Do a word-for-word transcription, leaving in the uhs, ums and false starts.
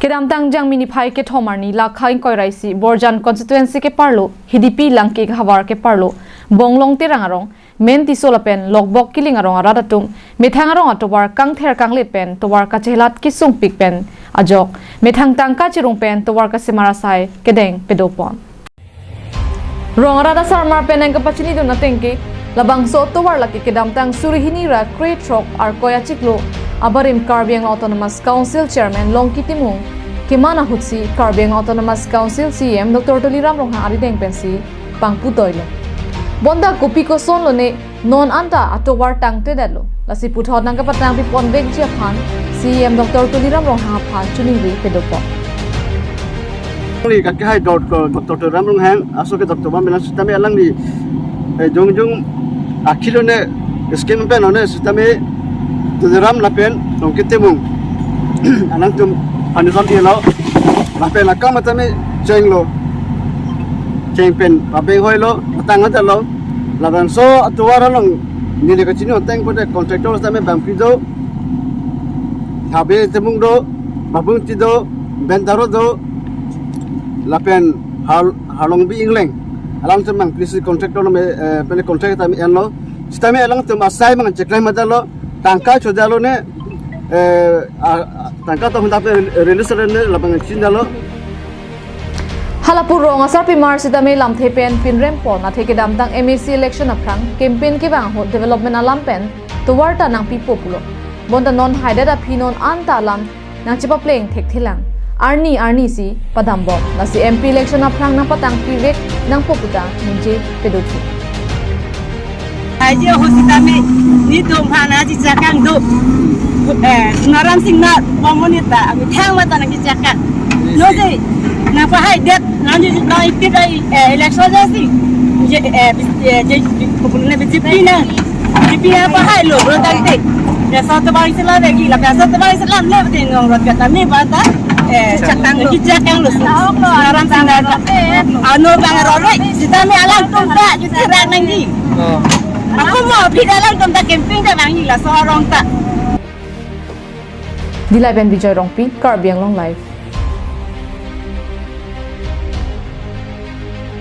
Kedamtang Jangmi niphai kethom arni lakha ingkoi ra isi Borjan constituency keparlo, Hidipi Langki havar keparlo, Bonglong Terang arong, Men Tisso lapen Lokbok Kiling arong arat atum methang arong atovar kangther kanglet pen tovar kachelat kesungpik pen ajok methang tangka chirung pen tovar kasemar asai kedeng pedopon. Rong arat asarmar pen nangkepachinidun ateng ke, labangso atovar lake kedamtang suri hini ra krethrok Arkoi achiklo abarim Karbi Anglong Autonomous Council Chairman Longki Timung keman ahutsi Karbi Anglong Autonomous Council C E M Doctor Tuliram Ronghang arideng pensi pangputoilo. Bonta kopi koson lone non anta atovar tangtedetlo. Lasi puthot nangkepatangpi ponvekji aphan C E M Doctor Tuliram Ronghang aphan choningri pedopon. Alangli kaki hai dot ko Doctor Tuliram Ronghang, aso ke Doctor Bambilan sitame alangli, eh, jongjong akhilo ne scheme pen one sitame Tuliram lapen Longki Timung alangtum panuson ilo lapen akam atame chenglo. Cheng pen pabeng hoilo, atang atalo. Labangso atovar along neli kachini ateng pote contractor sitame Bangpi do, Habe Timung do, Babung Ti do, Bentaro do, lapen Har-, Harlongbi Ingleng. Alangtum Bangpi si contractor lo me, eh, pen contract tame enlo. Sitame alangtum asai mang cheklem atalo, tangka chodalo ne, eh, a, a, tangka to honda pe release ne labang chinidalo. Hala pu rong asarpimar sitame lamthe pen pinrempon athe kedamtang M A C election aphrang campaign kevang ahut development alam pen tovar ta nangpipo pulo. Bonta non haidet aphi non anta alam nangchepapleng thekthelang. Arni arni si padambom. Lasi M P election aphrang nangpatangpivek nangpo puta ningje pedothu. Aji ahut sitame netum aphan aji chakang do. Eh, Sonaram Singnar, Bomoni ta, amethang mata nangkechakang. Lo je, nangpahaidet, nangji nang ipit ai, eh, election aja si. Je, eh, bis-, eh, je, kopulone B J P na. B J P napahailo, lo tangte. Laso atovar isi lam lagi, lapen laso atovar isi lam le, bete nong rot kata me bata. Eh, chakang lo. Chakang lo. Sonaram Singnar ta. Ano bang rore, sitame alangtum ta, juti rak nangji. Oh. Ako mo, bida alangtum ta campaign ta bang laso arong ta. Dillai pen Bijoy Rongpi, Karbi Anglong Live.